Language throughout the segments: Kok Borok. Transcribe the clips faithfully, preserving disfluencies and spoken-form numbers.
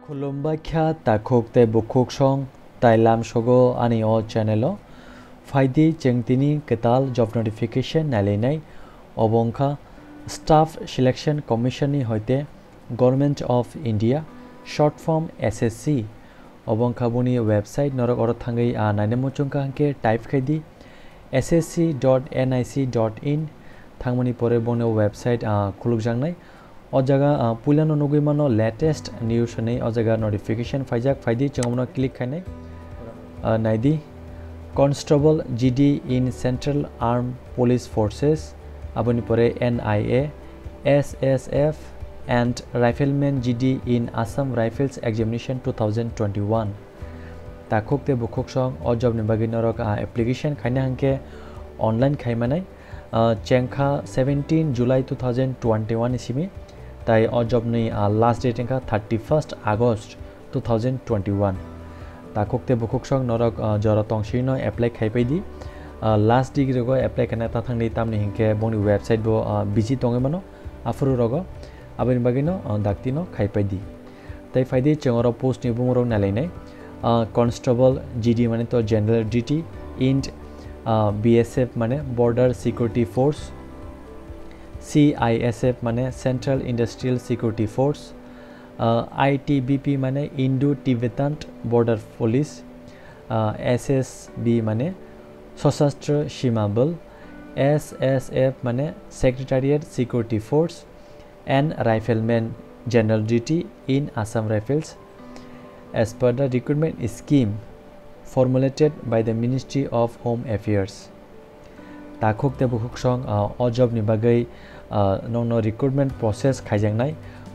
Khulumbai kha takhuk tei bukhuk song tai lamsogo ani o channel o. Phaidi chwng tini kwtal job notification nailainai. Obo wngkha Staff Selection Commission ni hoite Government of India, short form S S C. Obo wngkha boni website, norok oro thangwi, ah, naina muchungkha hwnkhe type khai di S S C dot N I C dot in. Thangmani pore boni website, ah, khulukjaknai. O jaga, ah, puilano nugwi mano latest news hinwi o jaga notification phaijak, phaidi chwng omono click khainai. Ah, naidi, Constable G D in Central Armed Police Forces, aboni pore N I A, S S F and Rifleman G D in Assam Rifles Examination two thousand twenty-one. Takhuk tei bukhuk song o job ni bagwi norok, ah, application khaina hwnkhe online khaimanai. Ah, chengkha seventeen July two thousand twenty-one ni simi, tai o job ni, ah, last date wngkha thirty-first August two thousand twenty-one. Takhuk tei bukhuk song norok, ah, jora tongsino apply khaipai di. Ah, last degree go apply khaina ta thangdi, tamni hinkhe boni website bo, ah, busy tongwi mano, aphuru rogo aboni bagwino, ah, daktino khaipai di. Tei phaidi chwng oro post ni bumung rok nailainai. Ah, Constable G D mane to General Duty, int, ah, B S F mane Border Security Force, C I S F mane Central Industrial Security Force, ah, I T B P mane Indo-Tibetan Border Police, ah, S S B mane Sashastra Sima Bal, S S F mane Secretariat Security Force, and Rifleman General Duty in Assam Rifles as per the recruitment scheme formulated by the Ministry of Home Affairs. Takhuk tei bukhuk song, ah, o job ni bagwi, ah, nokno recruitment process khaijaknai.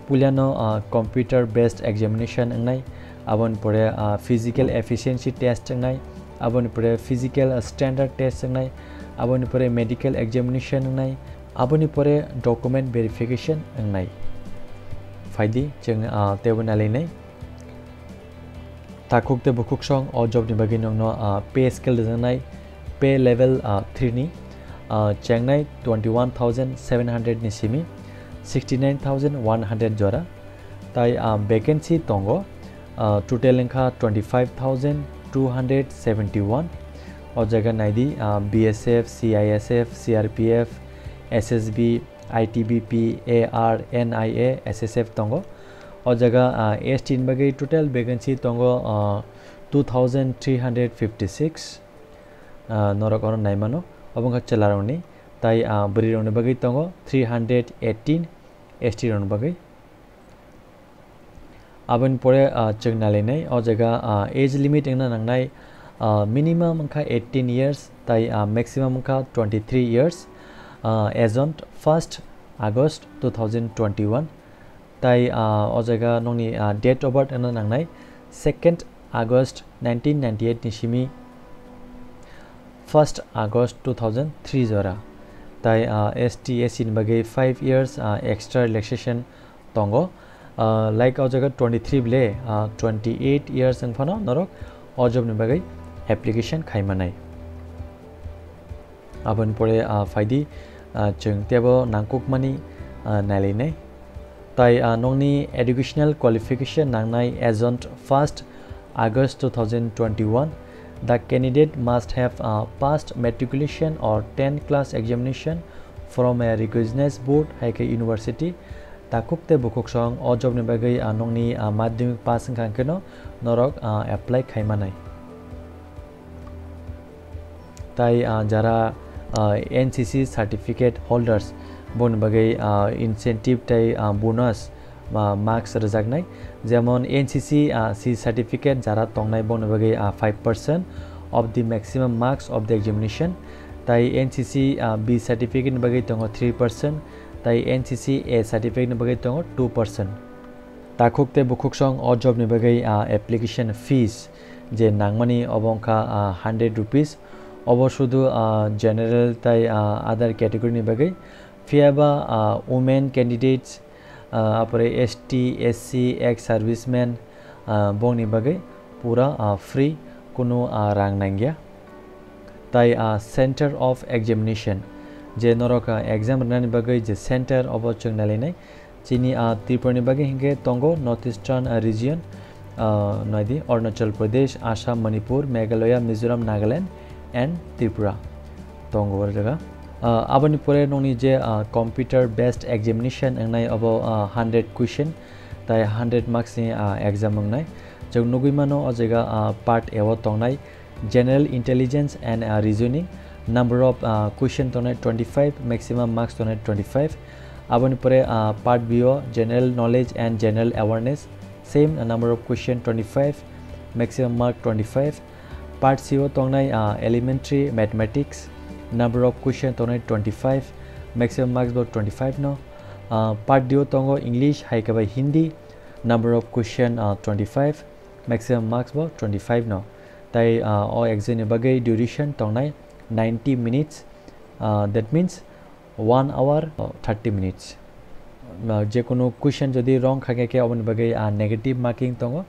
Puilano, ah, computer based examination wngnai, aboni pore, ah, physical efficiency test wngnai, aboni pore physical, ah, standard test wngnai, aboni pore medical examination wngnai, aboni pore document verification wngnai. Phaidi chwng, ah, teibo nailainai. Takhuk tei bukhuk song o job ni bagwi nokno, ah, pay scale rijaknai, pay level, ah, three ni, ah, chengnai twenty-one thousand seven hundred ni simi sixty-nine thousand one hundred jora. Tai, ah, vacancy tongo, ah, total wngkha twenty-five thousand two hundred seventy-one. O jaga naidi, ah, B S F, C I S F, C R P F, S S B, I T B P, A R, N I A, S S F tongo. O jaga, ah, S T ni bagwi total vacancy tongo, ah, two thousand three hundred fifty-six. Ah, norok oro naimano. Obo wngkha chwlarokni. Tai, ah, bwrwirokni bagwi tongo three hundred eighteen, S T rokni bagwi. Aboni pore, ah, chwng nailainai, o jaga, ah, age limit wngna nangnai, ah, minimum wngkha eighteen years, tai, ah, maximum wngkha twenty-three years, ah, as on first August two thousand twenty-one. Tai, ah, o jaga nokni, ah, date of birth wngna nangnai second August nineteen ninety-eight ni simi first August two thousand three jora. Tai, ah, S T, S C ni bagwi five years, ah, extra relaxation tongo. Ah, like o jaga twenty-three ble, ah, twenty-eight years wng phano norok o job ni bagwi application khaimanai. Aboni pore, ah, phaidi, ah, chwng teibo nangkukmani, ah, nailainai. Tai, ah, nokni educational qualification nangnai as on first August two thousand twenty-one. The candidate must have, ah, passed matriculation or ten class examination from a recognized board, hai khe university. Takhuk tei bukhuk song o job ni bagwi, ah, nokni, ah, madhyamik pass wngkha hwnkhe no norok, ah, apply khaimanai. Tai, ah, jara, ah, N C C certificate holders, boni bagwi, ah, incentive tai, ah, bonus, ah, marks rwjaknai. Jemon N C C, ah, C certificate jara tongnai boni bagwi, ah, five percent of the maximum marks of the examination. Tai N C C, ah, B certificate ni bagwi tongo three percent, tai N C C A certificate ni bagwi tongo two percent. Takhuk tei bukhuk song o job ni bagwi, ah, application fees je nangmani obo wngkha, ah, hundred rupees. Obo sudu, ah, general tai, ah, other category ni bagwi. Phiyaba, ah, women candidates, ah, apore S T, S C, ex servicemen, ah, bongni bagwi pura, ah, free, kunu, ah, rang nangya. Tai, ah, center of examination, je norok, ah, exam rwnani bagwi je center obo chwng nailainai. Chini, ah, Tripura ni bagwi hinkhe tongo North Eastern, ah, region, Ah, naidi, Arunachal Pradesh, Assam, Manipur, Meghalaya, Mizoram, Nagaland and Tripura tongo o jaga. Ah, aboni pore nokni je, ah, computer based examination wngnai, obo, ah, hundred question tai hundred marks ni, ah, exam wngnai. Chwng nugwi mano o jaga, ah, part A o tongnai general intelligence and, ah, reasoning, number of, ah, question tongnai twenty five, maximum marks tongnai twenty five. Aboni pore, ah, part B o general knowledge and general awareness, same, ah, number of question twenty five, maximum mark twenty five. Part C o tongnai, ah, elementary mathematics, number of question tongnai twenty five, maximum marks bo twenty five no. Ah, part D o tongo English hai khe bai Hindi, number of question, ah, twenty five, maximum marks bo twenty five no. Tai, ah, o exam ni bagwi duration tongnai ninety minutes, ah, that means one hour, uh, thirty minutes. Uh, je kunu question jodi wrong kha khe, khe oboni bagwi, uh, negative marking tongo.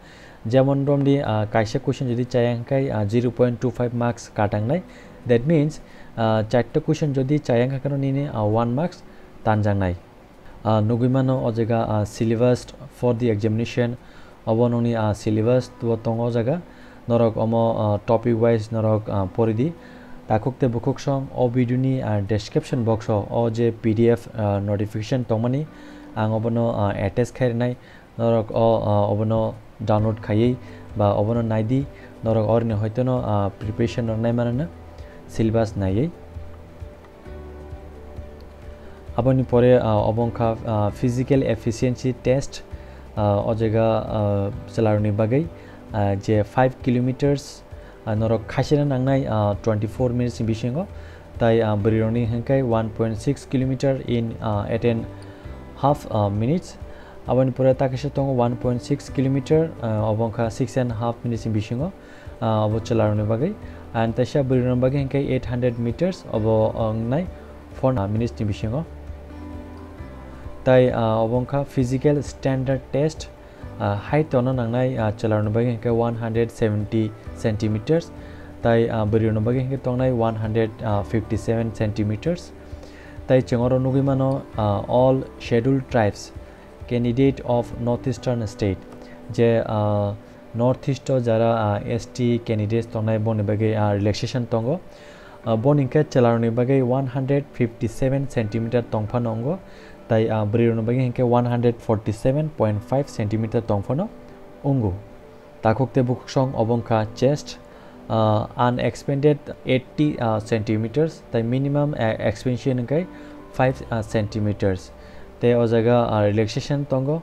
Jemon romdi, uh, kaisa question jodi chaya hwnkhe, uh, zero point two five marks katangnai. That means, uh, charta question jodi chaya hwnkhe nini, uh, one marks tanjaknai. Uh, nugwi mano o jaga, uh, syllabus for the examination. Obo nokni, ah, syllabus bo tongo o jaga. Norok omo, ah, topic wise norok, ah, pori di. Takhuk tei bukhuk song o video ni, ah, description box o o je P D F, ah, notification tongmani ang obono, ah, attach khai rwnai. Norok o, ah, obono download khaiwi ba obono nai di. Norok orini hoitono, ah, preparation rok nai mano syllabus naiwi. Aboni pore, ah, obo wngkha, ah, physical efficiency test, ah, o jaga, ah, chwlarokni bagwi, ah, je five kilometers, ah, norok khaisina nangnai, ah, twenty four minutes ni bisingo, tai, ah, bwrwirokni hwnkhe one point six kilometer in, ah, eight and half, ah, minutes. Aboni pore ta kaisa tongo one point six kilometer, ah, obo wngkha six and half minutes ni bisingo. Ah, obo chwlarokni bagwi. And teisa bwrwirokni bagwi hwnkhe eight hundred meters, obo wngnai four minutes ni bisingo. Tai, ah, obo wngkha physical standard test, ah, height tono nangnai, ah, chwlarokni bagwi hwnkhe one hundred seventy centimeters, tai, ah, bwrwirokni bagwi hwnkhe tongnai one hundred fifty seven centimeters. Tai chwng oro nugwi mano, ah, all scheduled tribes candidate of North Eastern state, je, ah, North East o jara, ah, S T candidates tongnai boni bagwi, ah, relaxation tongo. Ah, boni hwnkhe chwlarokni bagwi one hundred fifty seven centimeter tongphano wngo, tai, ah, bwrwirokni bagwi hwnkhe one hundred forty seven point five centimeter tongphano wngo. Takhuk tei bukhuksong obo wngkha chest, ah, unexpanded eighty, ah, centimeters, tai minimum, ah, expansion hwnkhe five, ah, centimeters. Tei o jaga, ah, relaxation tongo,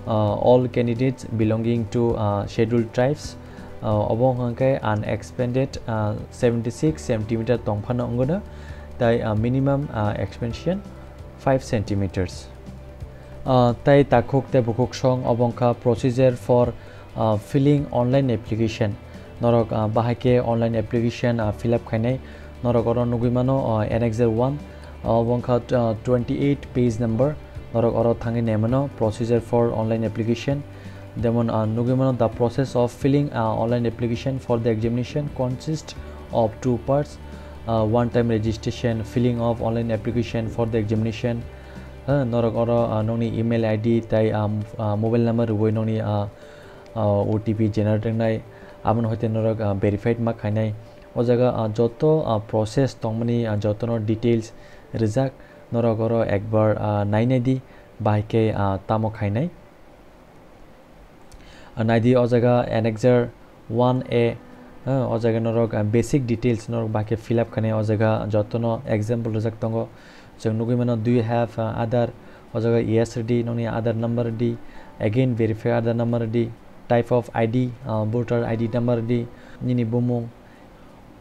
ah, all candidates belonging to, ah, scheduled tribes, ah, obo hwnkhe unexpanded, ah, seventy six centimeter tongphano wngwino, tai, ah, minimum, ah, expansion five centimeters. Ah, tai takhuk tei bukhuksong obo wngkha procedure for, ah, filling online application. Norok, ah, bahai khe online application, ah, fill up khainai. Norok oro nugwi mano, ah, Annexure one, ah, obo wngkha, ah, twenty eight page number. Norok oro thangwi nai mano procedure for online application. Jemon, ah, nugwi mano, the process of filling, ah, online application for the examination consists of two parts. Ah, one time registration, filling of online application for the examination. Ah, norok oro, ah, nokni email I D tai, ah, ah, mobile number rwui nokni, ah, ah, O T P generate wngnai, aboni hoite norok, ah, verified ma khainai. O jaga, ah, joto, ah, process tongmani, ah, jotono details rijak, norok oro ekbar, ah, nainai di, bahai khe, ah, tamo khainai. Ah, naidi o jaga Annexure one A, ah, o jaga norok, ah, basic details norok bahai khe fill up khainai, o jaga jotono example rijak tongo. Chwng nugwi mano, do you have, uh, Aadhaar? O jaga yes rwdi, nokni Aadhaar number rwdi. Again verify Aadhaar number rwdi. Type of I D, uh, voter I D number rwdi. Nini bumung.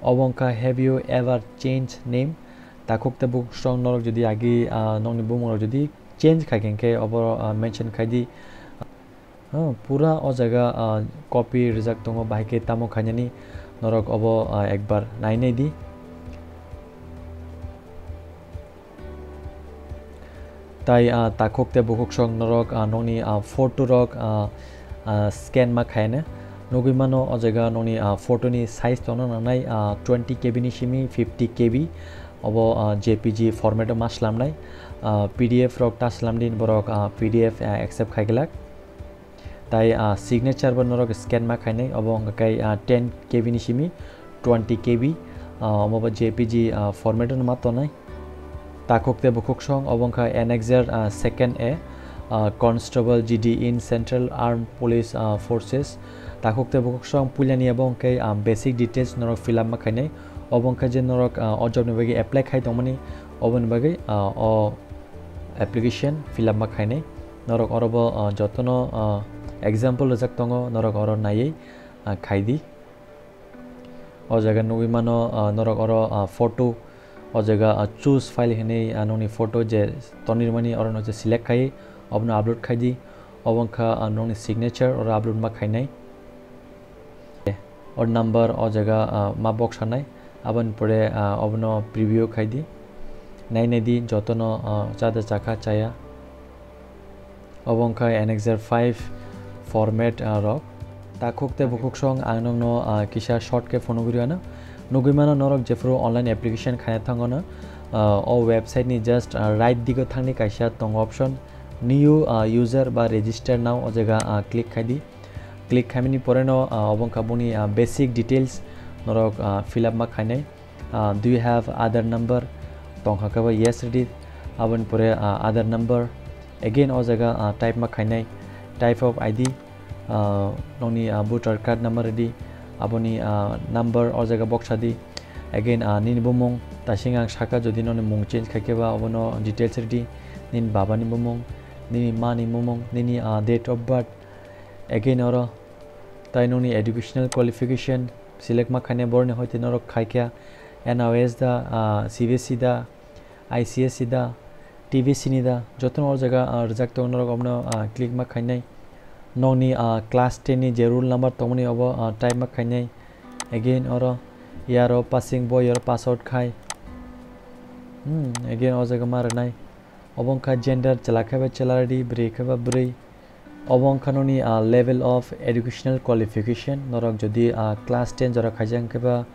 Obo wngkha, have you ever changed name? Takhuk tei bukhuk song norok jodi agi, uh, nokni bumung rok jodi change khai khe, hwnkhe obo, uh, mention khai di. Oh, pura o jaga, ah, copy rijak tongo, bahai khe tamo khainani norok obo, ah, ekbar nainai di. Tai, ah, takhuk tei bukhuk song norok, ah, nokni, ah, photo rok, ah, ah, scan ma khaina. Nugwi mano o jaga nokni, ah, photo ni size tongna nangnai, ah, twenty K B ni simi fifty K B. Obo, ah, J P G format o ma slamnai. Ah, P D F rok ta slam din borok, ah, P D F, ah, accept khai glak. Tai, ah, signature bo norok scan ma khainai, obo wngkha khe, ah, ten K B ni simi twenty K B, ah, omo bo J P G, ah, format no ma tongnai. Takhuk tei bukhuk song obo wngkha Annexure, ah, second A, ah, Constable G D in Central Armed Police, ah, Forces. Takhuk tei bukhuk song puilani abo wngkhe, ah, basic details norok fill up ma khainai. Obo wngkha je norok, ah, o job ni bagwi apply khai tongmani, oboni bagwi, ah, o application fill up ma khainai. Norok oro bo, ah, jotono, ah, example rijak tongo, norok oro naiwi, ah, khaidi. O jaga nugwi mano, ah, norok oro, ah, photo, o jaga, ah, choose file hinwi, ah, nokni photo je tonwi rwmani oro no je select khai, obono upload khaidi. Obo wngkha, ah, nokni signature, oro upload ma khainai. Or number o jaga, ah, ma boksanai, aboni pore, ah, obono preview khaidi, nainai di jotono, ah, chada chakha chaya. Obo wngkha Annexure five format, ah, rok. Takhuk tei bukhuk song ang nokno, ah, kisa short khe phunugwi rwno. Nugwi mano norok jephuru online application khaina thango no, ah, o website ni just, ah, right digo thangni kaisa tongo option, new, ah, user ba register now, o jaga, ah, click khaidi. Click khaimani pore no, ah, obo wngkha boni, ah, basic details norok, ah, fill up ma khainai. Ah, do you have Aadhaar number? Tongkha khe bo yes ridi. Aboni pore, ah, Aadhaar number. Again o jaga, ah, type ma khainai. Type of I D, ah, nokni, ah, voter card number ridi. Aboni, ah, number o jaga boksadi. Again, ah, nini bumung. Tasing ang saka jodi nokni mung change khaikhe ba obono details ridi. Nini babani bumung, nini mani bumung, nini, ah, date of birth. Again oro tai nokni educational qualification select ma khainai, boroni hoite norok khaikha N O S da, ah, C B S E da, I C S E da, T B C ni da, jotono o jaga, ah, rijak tongo, norok obono, ah, click ma khainai. Nokni, ah, class ten ni je roll number tongmani obo, ah, type ma khainai. Again oro year of passing bo year pass out khai. Hmm, again o jaga ma rwnai. Obo wngkha gender, chwla khe ba chwla ridi, bwrwi khe ba bwrwi. Obo wngkha nokni, ah, level of educational qualification. Norok jodi, ah, class ten jora khaijak hwnkhe ba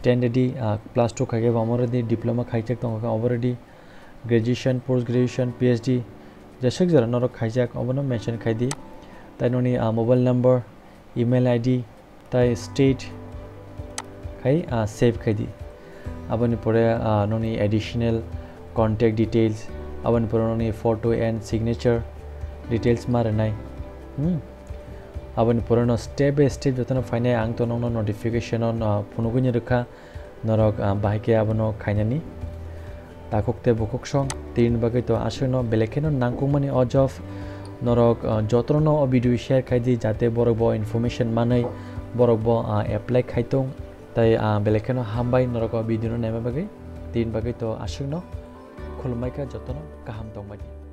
ten ridi, ah, class two khaikhe ba omo ridi, diploma khaijak tongkha khe obo ridi, graduation, post graduation, P H D, jeswk jora norok khaijak obono mention khaidi. Tai nokni, ah, mobile number, email I D, tai state khai, ah, save khaidi. Aboni pore, ah, nokni additional contact details, aboni pore nokni photo and signature details ma rwnai. Hmm. Aboni pore no step by step jotono phainai ang to nokno notification o, ah, phunugwi ni rwkha. Norok, ah, bahai khe abono khainani. Takhuk tei bukhuk song tini bagwi to aswkno belai kheno nangkukmani o job. Norok, ah, jotono o video share khai di, jate borok bo information manwi borok bo, ah, apply khai tong. Tai, ah, belai kheno hambai norok o video no naima bagwi. Tini bagwi to aswkno khulumbai kha, jotono kaham tongbai di.